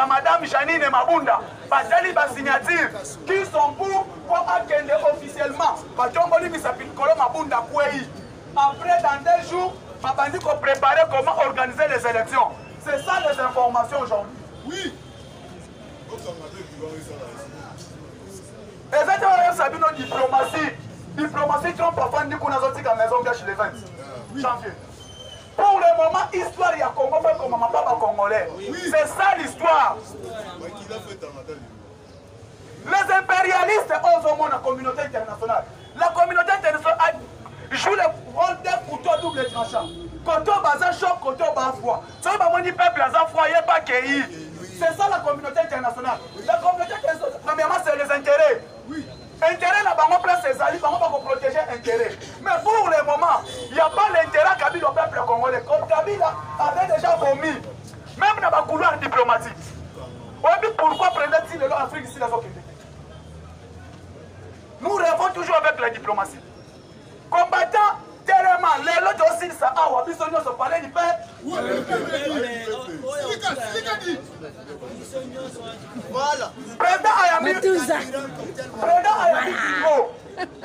ya madame Janine Mabunda, batali ba signature qui sont pour mpo akende officiellement, batomboli misapi likolo, Mabunda kwei. Après, dans 2 jours, babandi kopréparer comment organiser les élections. C'est ça les informations aujourd'hui. Oui. Eza te oyebisa bino diplomatie. Diplomatie, Trump afandi kuna, azotika Maison Blanche le 20 janvier. Pour le moment, histoire ya Congo mpe komama mpa bacongolais. C'est ça l'histoire. Les impérialistes ozomona communauté internationale, la communauté internationale joue le rôle d'un couteau à double tranchant. Koto baza chaud, koto ba froid. Soki bamoni peuple aza froid, yeba kei. C'est ça la communauté internationale. La communauté internationale, premièrement, c'est les intérêts. Intérêt na bango, place ezali bango bakoprotéger intérêt. Mais pour le moment, il y a pas l'intérêt Kabila au peuple congolais. Comme Kabila avait déjà vomi même na bacouloir diplomatique. Oyebi pourquoi président ti lelo Afrique ici nazokende te? Nous rêvons toujours avec la diplomatie. Combattant telema, lelo tosilisa awa biso nyonso paleni mpe. Voilà. Président ayambi, président ayambi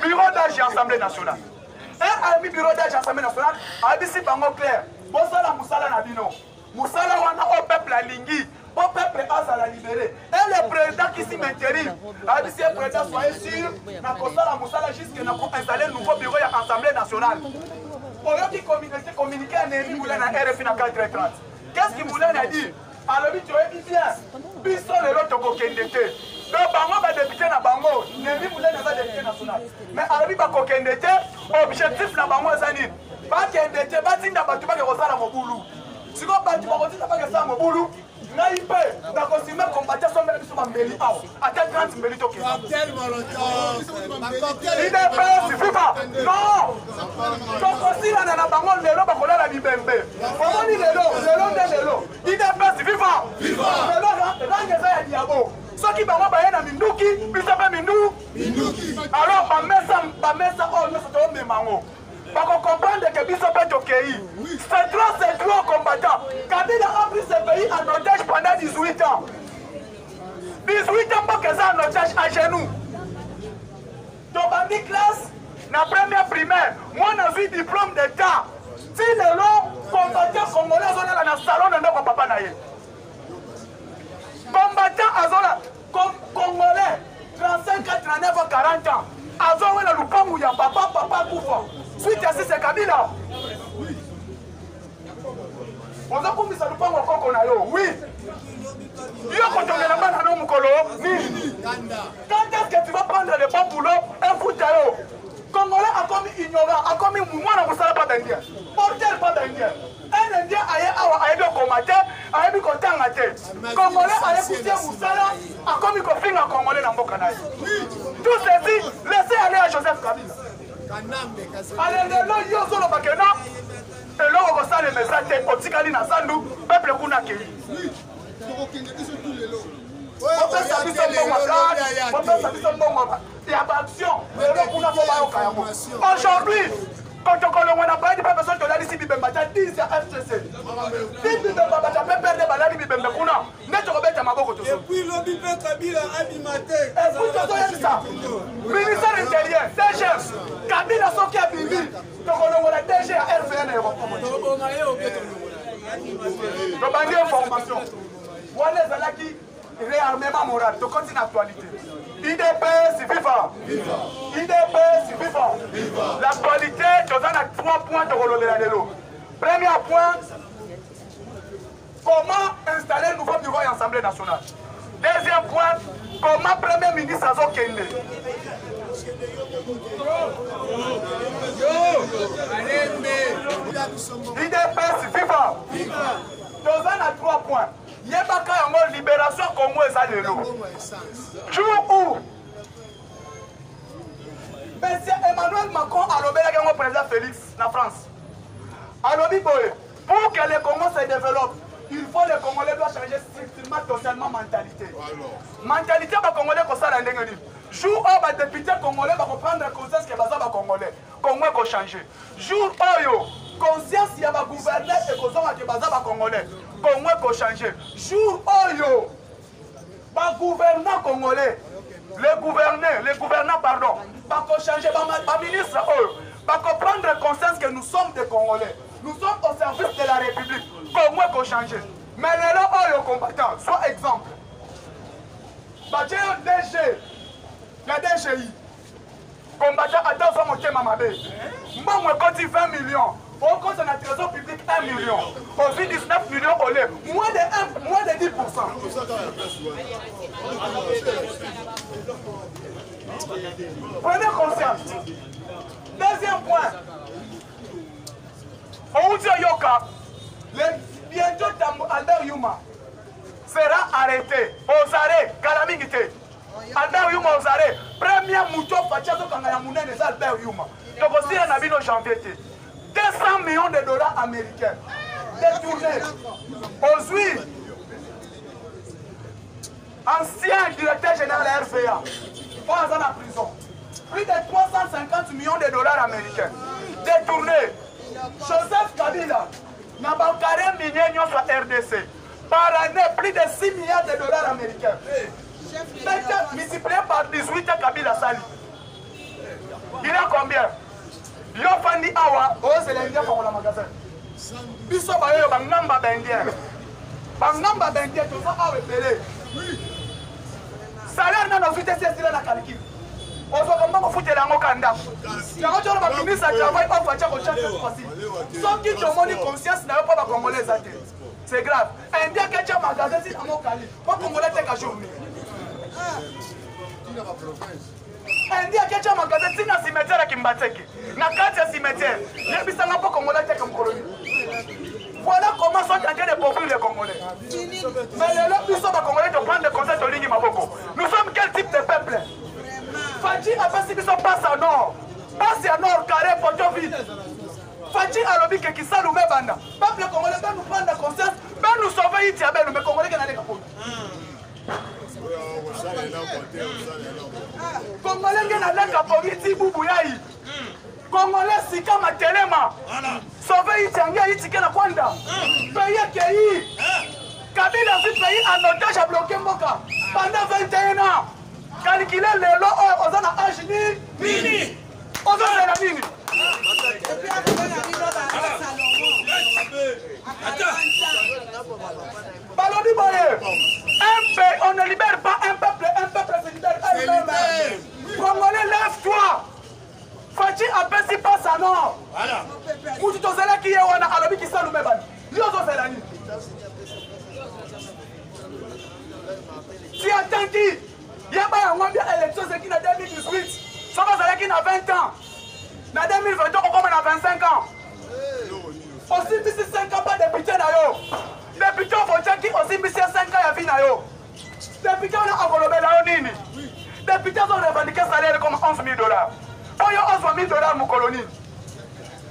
bureau d'âge ya Assemblée nationale. Ayambi bureau d'âge ya Assemblée nationale, ayebisi bango clair: bosala mosala na bino, mosala wana oyo peuple alingi po peuple azala libéré. Et le président qui s'y m'intérim, ayebisi ye: président, soyez sûr, nakosala mosala jusque nakoinstalle nouveau bureau ya Assemblée nationale. Oyoki communiqué ya Néhémie Mwilanya na RFI na 4h30? Qu'est-ce que Mwilanya a dit? Alobi: toyebi bien, biso lelo tokokende te. Donc bango badéputé na bango, Néhémie Mwilanya aza député national, mais alobi bakokende te. Objectif na bango eza nini? Bakende te, batinda bato bake kosala mobulu. Sikoyo bato bakotinda bake kosala mobulu, ngai mpe nakosime combattant sombela biso bambeli awa, ata 30 mbeli, tokende. UDPS viva! Non, tokosilana na bango lelo, bakolala bibembe. Omoni lelo, lelo nde lelo. UDPS viva! Lelo range eza ya diabo. Soki bango baye na minduki, biso mpe mindu. Alors bamesa, bamesa oyo nyonso toomema yango, bakocomprendre que biso mpe tokei. C'est trop, c'est trop. Combattant, Kabila a pris ce pays en otage pendant 18 ans. 18 ans, mboka eza en otage, à genoux. Tobandi classe na première primaire, mwana azwi diplôme d'état, ti lelo combattant congolais azolala na salon na ndako ya papa na ye. Combattant azola, congolais 35 ans, 39 ans, 40 ans, azowela lupangu ya papa, papa akufa. Suite ya sise Kabila, ozokumbisa lupango ya koko na yo. Oui, yo kotongela bana no mokolo nini? Quand est-ce que tu vas prendre le bon boulot efuta yo? Congolais akomi ignorant, akomi mwana mosala pa baindien, porteur pa baindien. Un indien aye awa, ayebi okoma te, ayebi kotanga te. Congolais aye kutie mosala, akomi kofinga congolais na mboka na ye. Tout ceci, laissez aller à Joseph Kabila. Ale lelo yo ozoloba ke non, eloko kosalema eza te, otikali na zandu, peuple kuna akei. Bopesa biso mbongo, bopesa biso mbongo ya baaction lelo kuna mpo bayoka yango. Aujourd'hui kotokolongwa na bayedi mpe beso tolalisi bibemba ta 10 ya FCC ti bibemba bato ya PPRD balali bibembe kuna nde tokobeta maboko. Toepuis lobi mpe Kabila abima te. Et puis tozoyebisa ministère intérieur, DG, Kabila soki abimi, tokolongola DG ya RVN aéroport. Tobandi information wana ezalaki réarmement moral. Tokoti na actualité. UDPS viva! UDPS viva! L'actualité, toza na 3 points tokolobela lelo. Premier point, comment installer nouveau bureau ya Assemblée nationale. Deuxième point, comment premier ministre azokende. UDPS viva! Toza na 3 points, yebaka yango. Libération Congo eza lelo, jour où monsieur Emmanuel Macron alobelaki yango président Félix na France. Alobi boye: pour que le Congo se développe, il faut le Congolais doit changer strictement, totalement mentalité. Mentalité bacongolais kosala ndenge nini? Jour oyo badéputé congolais bakoprendre conscience ke baza bacongolais, Congo ekochange. Jour oyo conscience ya bagouverneur ekozonga ke baza bacongolais, Congo ekochange. Jour oyo Bagouvernant congolais, les gouverneurs, les gouvernants, pardon, bakochange baministre oyo bakoprendre conscience que nous sommes des Congolais, nous sommes au service de la République. Congo ekochange. Mais lelo oyo, combattant, soit exemple, batie yo DG ya DGI, combattant, ata oza motema mabe, mbongo ekoti 20 millions, okosa na trésor public 1 million, ozwi 19 millions, ole moins de 1, moins de 10. Prenez conscience. Deuxième point, outi oyoka le bientôt Tambo Albert Yuma sera arrêté aux arrêts. Kala mingi te, Albert Yuma aux arrêts. Premier moto Fatshi azokanga ya monene eza Albert Yuma. Tokosila na bino janvier te. 200 millions de dollars américains détournés, ozwi ancien directeur général ya RVA oyo aza na prison, plus de 350 millions de dollars américains détournés. Joseph Kabila na bacarré minier nyonso ya RDC, par année plus de 6 milliards de dollars américains. Peut-être multiplié par 18, Kabila sali, il a combien? Yo fandi awa, ozela indien fongola magasin. Biso bayoyo bangamba baindien, bangamba baindien toza awa ebele. Salaire nano ozwi te, si esila na calcul, ozwaka mbongo futela yango ka ndako. Yango tolo baministre ya travail oyo Fatshi akotya cette fois-ci, soki tomoni conscience na yo mpo bacongolais eza te, c'est grave. Indien ketya magasin si na mokali mpo congolais teka jour nini? Indien aketya magasin ntina cimetière ya Kimbanseke, na kati ya cimetière. Yebisanga, mpo congolais teka mokolo nini? Voilà comment sont en train de pauvrir les Congolais. Mais lelo biso bacongolais toprendre conseil, tolingi maboko. Nous sommes quel type de peuple? Fatshi apesi biso passe ya nord, passe ya nord, carré poto vide. Fatshi alobi ke kisalu me banda. Peuple congolais ben nous prendre conscience, ben nous sauver iti ya benu. Mais congolais ke naleka poto, congolais nge naleka pongi ti bubu yai. Congolais sika matelema, sauve iti yange itike na kwanda pays ekei. Kabila azwi pays en otage, abloke mboka pendant 21 ans. Calcule lelo oyo oza na age nini, ozozela nini? Et puis akoma na bino ba Salomon. Balobi boye, un pays, on ne libère pas un peuple, un peuple se libère elle-même. Congolais, lève-toi. Fatshi apesi pasa nord, mutu tozelaki ye wana, alobi kisalu me bani. Yo ozozela nini? Ti atanki yeba yango bia élection ezalaki na 2018, soki ozalaki na 20 ans, na 2023 okoma na 25 ans. Osimbisi 5 ans pa député na yo, député ovotiaki, osimbisi ye 5 ans ya vie na yo. Député wana akolobela yo nini? Député azorevendique salaire comme 11 000 dollars, oyo ozwa 1000 dollars mokolo nini?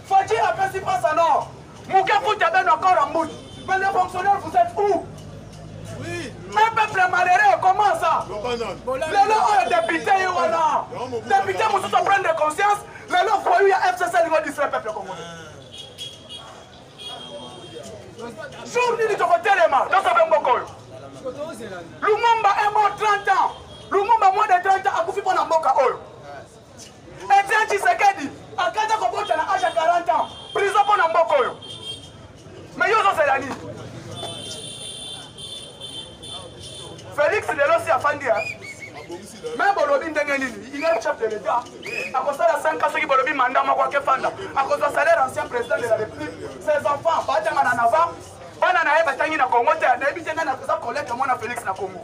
Fatshi apesi pasa nord moke futa beno encore en mbutu. Mais les fonctionnaires, vous êtes où? Un peuple malheureux, comment ça? Lelo oyo député ye wana, député mosusu aprendre conscience. Lelo voyou ya FCC elingo distraire peuple congolais. Jour nini tokotelema tosauve mboka oyo? Lumumba est mort 30 ans. Lumumba, moins de 30 ans, akufi mpo na mboka oyo. Etienne Tshisekedi akata kobota na age ya 40 ans, prison mpo na mboka oyo. Mais yo ozozela nini? Félix lelo si afandi, me bolobi ndenge nini? Il est chef de l'État, akosala 5 ans. Soki bolobi mandat moko, akefanda, akozwa salaire ancien président de la République. Ses enfants batanga na nava, bana na ye batangi na Congo te. Nayebi te nani akoza koleka mwana Félix na Congo.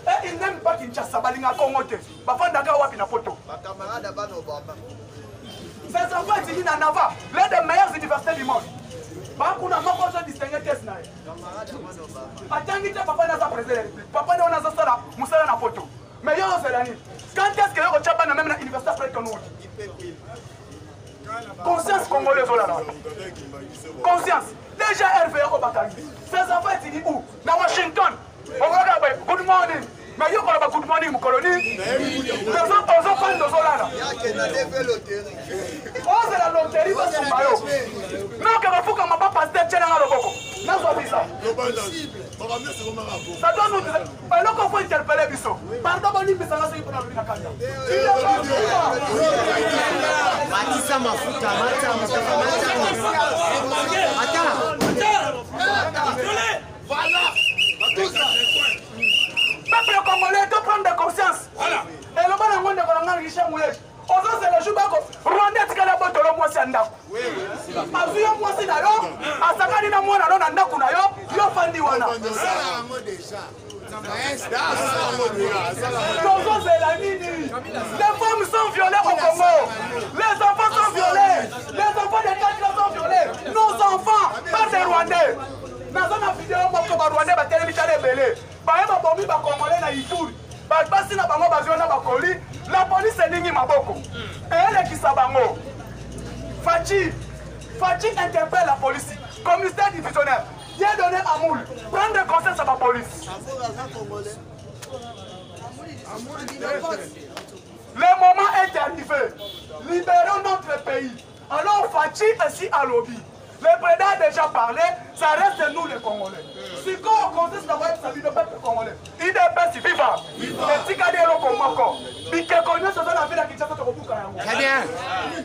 Et il n'aime pas Kinshasa, balinga Congo te. Bafandaka wapi? Na poto. Ses enfants étudient na nava, l'un des meilleures universités du monde. Bakuna moko ozo distingue thèse na ye, atangi te. Papa naza président de la République, papa nde wana azosala mosala na poto. Mais yo ozela nini? Quand est ce que yo kotya bana même na université Bretton Woods? Conscience congolais ezolala wapi? Conscience déjà RVA oyo bakangi, ses enfants étudient où? Na Washington. Okoka boye good morning, mais yo koloba good morning mokolo nini? Ozofanda, ozolala, ozela loterie basumba yo. Noke bafukama, bapasteur tielanga loboko, nazwa visa. Ça doit nous eloko faut interpeller biso. Pardon bolimbisa nga soki mpona lobi na kanda. Matisa mafuta, matisa mafuta, matisa. Voilà. Peuple congolais, doit prendre conscience. Eloba nango ndeko na ngai Richard Muyej. Ozozela jour bako Rwanda atikali abotolo mwasi ya ndako. Azwi yo mwasi na yo, asakani na mwana no na ndako na yo, yo ofandi wana. Tozozela nini? Les femmes sont violées au Congo. Les enfants sont violés. Les enfants de 4 ans sont violés. Nos enfants par des Rwandais. Naza na video moko ba Rwandais batelemi tala ebele. Baye babomi ba Congolais na Ituri. Basi na bango bazwi na bakoli. La police elingi maboko. Eyelekisa bango. Fatshi, Fatshi interpelle la police. Commissaire divisionnaire. Bien donné à Moule. Prendre conscience à la police. Le moment est arrivé. Libérons notre pays. Alors Fatshi ainsi à lobby. Le président a déjà parlé, ça reste nous les Congolais. Si on consiste à voir sa vie de peuple congolais, UDPS viva. Etikali eloko moko. Bikeko nyonso eza na ville ya Kinshasa tokobuka yango. Très bien.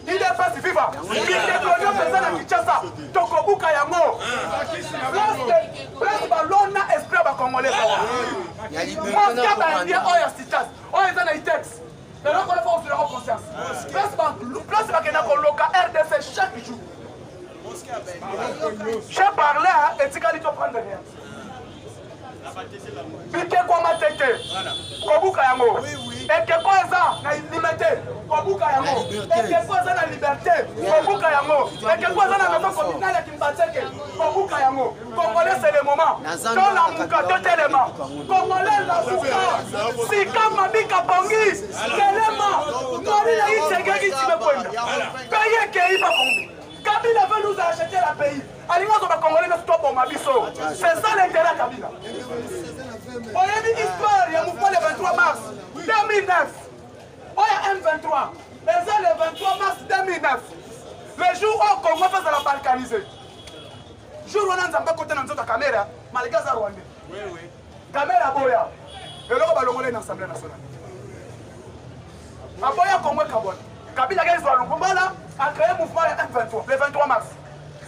UDPS viva. Bikeko nyonso eza na Kinshasa tokobuka yango. Place balona esprit ya ba Congolais. Ya liberté Mosquée na ba indien komanda. oyo ya Citas, oyo eza na Itex. Eloko wana faut ozwela conscience. Place bakenda koloka RDC chaque jour. J'ai parlé à etikali to prendre rien. Bikeko matete. Kobuka yango. Ekeko eza na limete. Kobuka yango. Ekeko eza na liberté. Kobuka yango. Ekeko eza na maison communale ya Kimbanseke. Kobuka yango. Congolais c'est le moment. Tolamuka totelema. Congolais lamuka. Sika mabika pongi. Telema. Ngoli na Tshisekedi Tshimekwenda. Pays ekei ba Congo. Kabila veut nous acheter la pays. Alinga zo ba Congolais nyonso toboma biso. C'est ça l'intérêt ya Kabila. Oyebi histoire ya mouvement le 23 mars 2009. Oya M23. Eza le 23 mars 2009. Le jour où Congo face à la balkanisé. Jour wana Nzambe akota na nzoto ya Kamera, malgré aza Rwandais. Kamera boya. Eloko balongolaki na Assemblée nationale. Aboya Congo ekabwana. Kabila akei zwa Lukumbala, a créé mouvement ya M23 le 23 mars.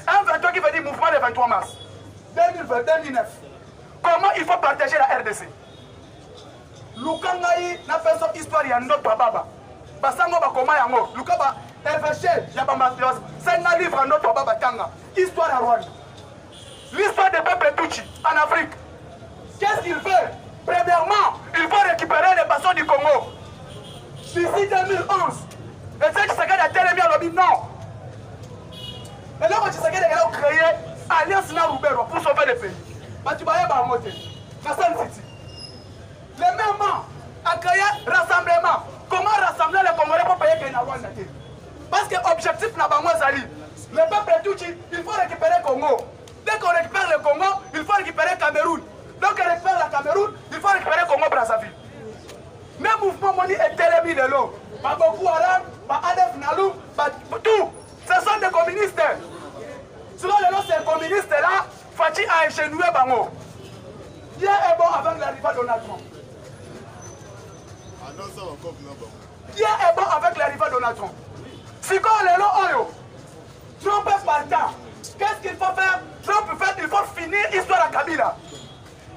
M23 qui veut dire mouvement le 23 mars 2020, 2009. Comment il faut partager la RDC? Luka ngai napesa histoire ya ndoto ya baba. Basango bakoma yango. Luka ba évêché ya ba mafia. Senga livre ya ndoto ya baba tanga. Histoire ya Rwanda. L'histoire des peuples Tutsi en Afrique. Qu'est-ce qu'il veut? Premièrement, il faut récupérer les bassins du Congo. D'ici 2011, et ce Tshisekedi a telemi alobi non. Eloko Tshisekedi akenda créer alliance na Ruberwa pour sauver le pays. Bato bayeba yango te. Na Sun City. Le même a créé rassemblement. Comment rassembler les Congolais pour payer na Rwanda te? Parce que objectif na bango ezali le peuple Tutsi, il faut récupérer Congo. Dès qu'on récupère le Congo, il faut récupérer Cameroun. Donc on récupère la Cameroun, il faut récupérer Congo Brazzaville. Mais mouvement moni etelemi lelo. Ba Boko Haram, ba ADF Nalu, ba tout. Ce sont des communistes. Selon lelo ces communistes là, Fatshi a échenoué bango. Dieu est bon avec l'arrivée de Donald Trump. Dieu est bon avec l'arrivée de Donald Trump. Sikoyo lelo oyo, Trump est partant. Qu'est-ce qu'il faut faire? Trump fait, il faut finir l'histoire à Kabila.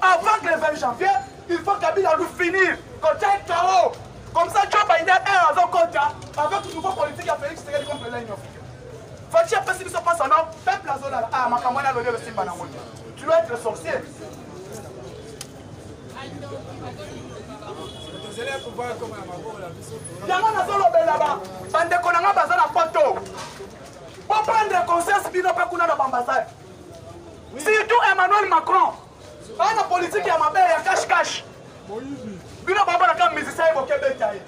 Avant que le 20 janvier, il faut Kabila nous finir. Quand il y a un chaos, comme ça Joe Biden est à son compte, avec le nouveau politique à Félix Tshisekedi contre l'Union africaine. Fatshi a passé son passe en or, peuple à zone là. Ah, ma campagne a donné le Simba Nangote. Tu dois être sorcier. Yango nazolobela ba bandeko na nga baza na poto. Bo prendre conscience bino pe kuna na bambassade. Surtout Emmanuel Macron. Bana politique ya mabe ya cash cash. Bino baba na ka musicien boke beta ye.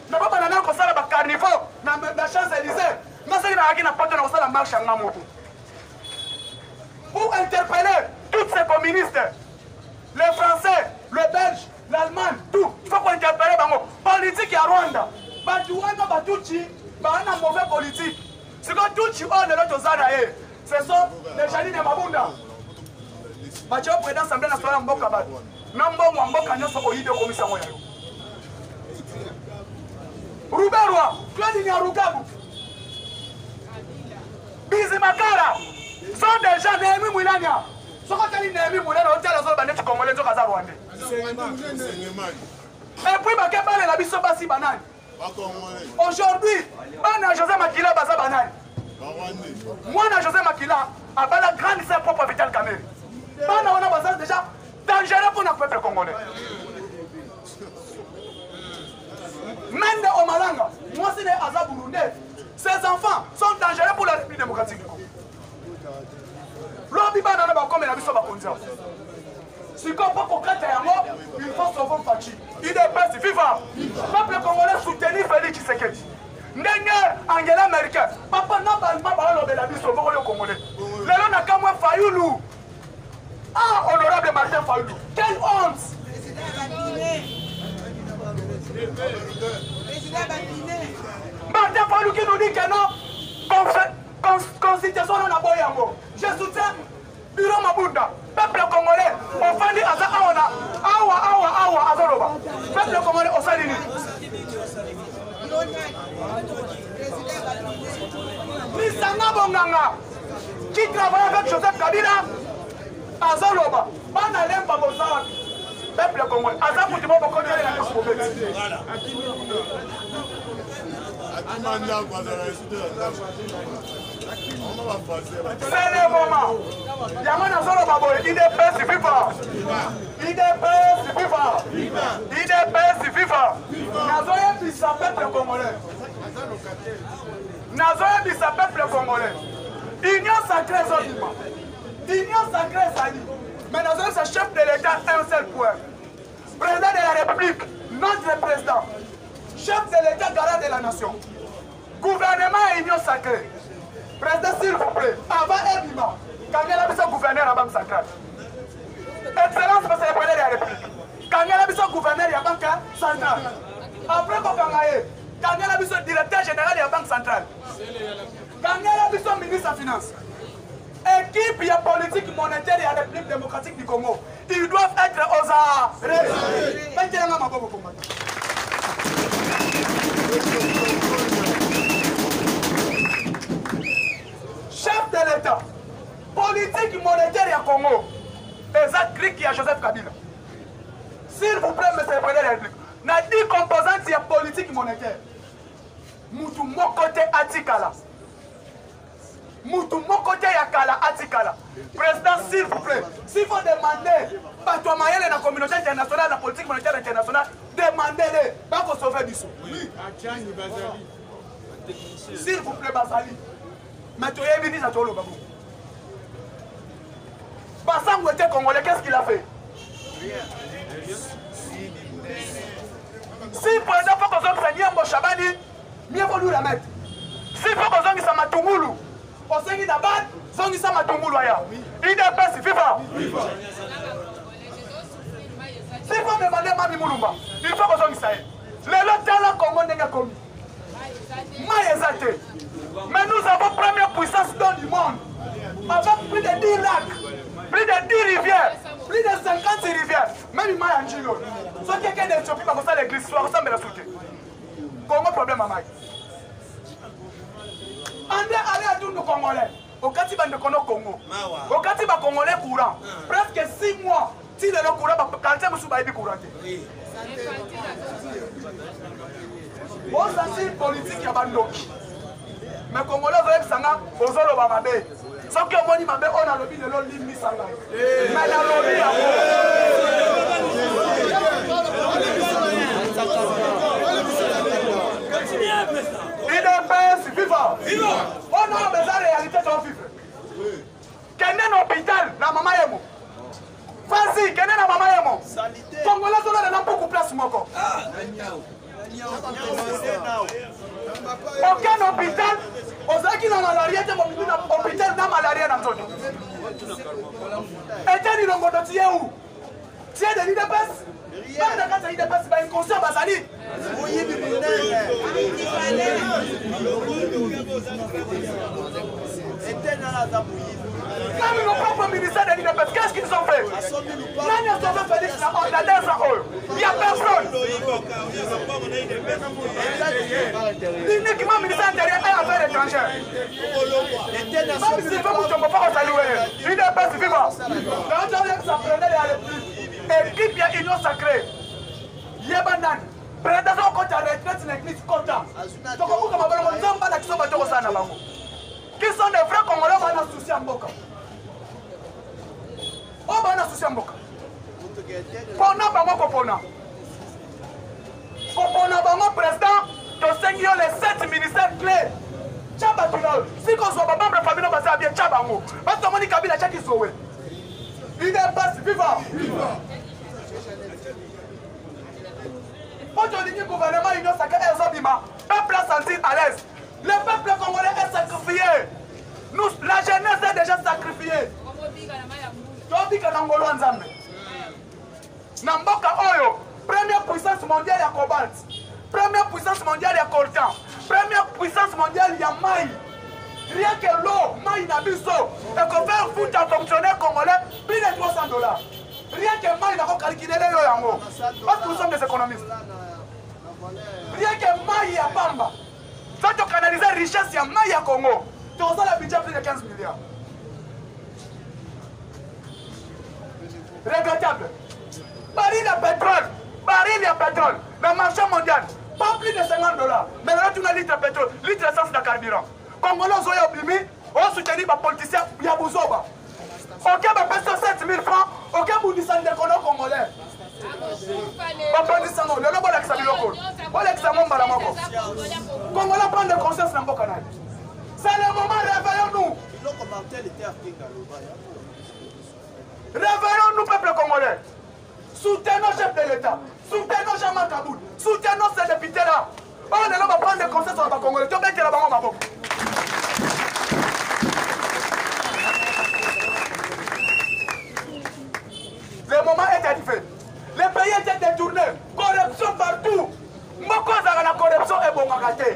Na baba na kosala ba carnival na na Champs-Élysées. Nga soki nazalaki na poto na kosala marche ya nga moko. Pour interpeller toutes ces communistes, les Français, les Belges, l'Allemagne, tout. Il faut qu'on interpelle bango. Politique ya Rwanda. Batu wana batutsi, ba na mauvais politique. Siko tutsi oyo lelo toza na ye. Ce sont les Janine Mabunda. Batie yo président assemblée nationale ya mboka bato na mbongo ya mboka nyonso oyibi okomisa yango ya yo. Ruberwa, Claude Nyarugabu, Bizimakala sont déjà Néhémie Mwilanya. Soki otali Néhémie Mwilanya otala azoloba neti congolais nzoka aza rwandais. Et puis bake balela biso basi banani. Aujourd'hui, bana José Makila baza banani. Mwana José Makila abala grande sœur propre Vital Kamerhe. Bana wana baza déjà dangereux pour notre peuple congolais. Mende Omalanga, mwasi ne aza burundais. Ses enfants sont dangereux pour la République démocratique du Congo. Lobi bana na bakomela biso bakonzi awa. Sikoyo mpo kokata yango, il faut sauver Fatshi. UDPS viva! Peuple congolais soutenir Félix Tshisekedi. Ndenge Angela Merkel, papa na balma balobela biso moko yo congolais. Lelo na kamwe Fayulu. Ah honorable Martin Fayulu, quelle honte! Martin Fayulu qui nous dit que non, consultation non na boyi yango. Je soutiens Bureau Mabunda, peuple congolais, ofandi aza awa na awa awa awa azoloba. Peuple congolais osali nini? Lisanga Bonganga qui travaille avec Joseph Kabila azoloba bana lemba boza wapi? Peuple congolais aza mutu moko bokotele na misu bobeti. C'est le moment. Yango nazoloba boye idps viva. Idps viva. Idps viva. Nazoyebisa peuple congolais. Nazoyebisa peuple congolais. Union sacrée ezobima. Union sacrée ezali. Mais nazoyebisa chef de l'État un seul point. Président de la République, notre président, chef de l'État garant de la nation. Gouvernement ya union sacrée. Président s'il vous plaît, avant ebima, kangela biso gouverneur ya banque centrale. Excellence monsieur le président de la République. Kangela biso gouverneur ya banque centrale. Après kokanga ye, kangela biso directeur général ya banque centrale. Kangela biso ministre ya finance. Équipe ya politique monétaire ya République démocratique du Congo, ils doivent être aux arrêts. Betelanga maboko combattant. Chef de l'État, politique monétaire ya Congo, eza clique ya Joseph Kabila. S'il vous plaît, monsieur le président de la République, na 10 composantes ya politique monétaire, mutu moko te atikala. Mutu moko te ya kala atikala. Président, s'il vous plaît, s'il faut demander bato ya mayele na communauté internationale, na politique monétaire internationale, demandez-les, bako sauver biso. S'il vous plaît, bazali. Mais toyebi nini toloba bongo. Basango était congolais, qu'est-ce qu'il a fait? Si président faut kozongisa Nyembo Shabani, mieux vaut lui remettre. Si faut kozongisa Matungulu, osengi na ban, zongisa Matungulu aya. IDPS viva. Si faut demander Mami Mulumba, il faut kozongisa ye. Lelo tala Congo ndenge ekomi. Mai eza te. Mais nous avons première puissance dans du monde. Avec plus de 10 lacs, plus de 10 rivières, plus de 50 rivières. Même mai ya Njilo. Soki ekende Ethiopie bakosala église, bakosambela su te. Congo problème ya mai. André allez à tout Congolais. Okati bande kono Congo. Okati ba Congolais courant. Presque 6 mois. Ti lelo courant ba quartier musu bayebi courant te. Bozasi politique ya bandoki. Mais Congolais ozoyebisa nga ozoloba mabe. Soki omoni mabe oyo nalobi lelo limbisa ngai. Mais nalobi yango. UDPS viva! Viva! Oh non, mais ça réalité to vivre. Kende na hôpital na mama yemo. Vas-y, kende na mama yemo. Congolais zolala na mpuku place moko. Okende hôpital, ozalaki na malaria te mobimi na hôpital na malaria na nzoto. Eteni longondo tiye où? Tiye de l'UDPS? Bana na kati ya UDPS ba inconscient bazali. Moyibi monene. Même nos propres ministères de l'UDPS, qu'est-ce qu'ils ont fait? Nani a sauvé Félix na 2 ans oyo? Il n'y a personne. Uniquement ministère intérieur et affaires étrangères. Même Sylvain Mutombo, faut qu'on salue. UDPS viva. Donc, ça prenait la République. Équipe ya Union Sacrée. Yeba nani? Président okota retraite na église kota. Tokobuka mabolongo Nzambe alakisa bato kosala na bango. Qui sont des vrais Congolais bana souci ya mboka. Oyo bana souci ya mboka. Pona bango kopona. Kopona bango président tosengi yo les 7 ministères clés. Tya bato na yo. Si kozwa ba membre famille no baza bien tya bango. Bato tomoni Kabila atyaki Zoe. UDPS viva. Mpo tolingi gouvernement union sacrée ezobima peuple a sentir à l'aise. Le peuple congolais est sacrifié. Nous, la jeunesse est déjà sacrifiée. Tobika na ngolo ya Nzambe. Na mboka oyo, première puissance mondiale ya cobalt, première puissance mondiale ya coltan, première puissance mondiale ya mai. Rien que l'eau, mai na biso, ekofaire foutre un fonctionnaire congolais plus de 300 dollars. Rien que mai nako calculer yo yango. Parce que nous sommes des économistes. Rien que mai ya pamba. Soki tokanalize richesse ya mai ya Congo, tozala budget plus de 15 milliards. Regrettable. Baril ya pétrole, baril ya pétrole, na marché mondial, pas plus de 50 dollars. Mais là, tu as litre pétrole, litre essence na carburant. Congolais ozoya obimi, osoutenir ba politiciens ya buzoba. Oke bapesa 7000 francs, oke bundisa ndeko no congolais. Babandisa ngo lelo bolakisa biloko bolakisa ngo mbala moko. Congolais prendre conscience na mboka na ye. C'est le moment, réveillons-nous. Réveillons-nous, peuple congolais. Soutenons chef de l'État. Soutenons Jean-Marc Kabund. Soutenons ces députés-là. Oyo lelo ba prendre conscience na ba Congolais. Tobetela bango maboko. Le moment est arrivé. Le pays était détourné. Corruption partout. Moko azalaka na corruption ebongaka te.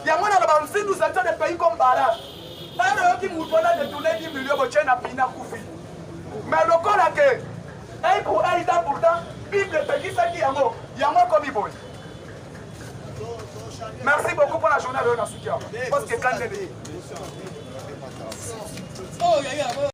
Yango na loba si nous étions des pays comme Bara. Nano yoki moto wana détourné 10 millions botie na pina kufi. Mais lokola ke œil pour œil dent pour dent, Bible epekisaki yango. Yango ekomi boye. Merci beaucoup pour la journée de la soutien. Parce que quand Oh, yeah, yeah,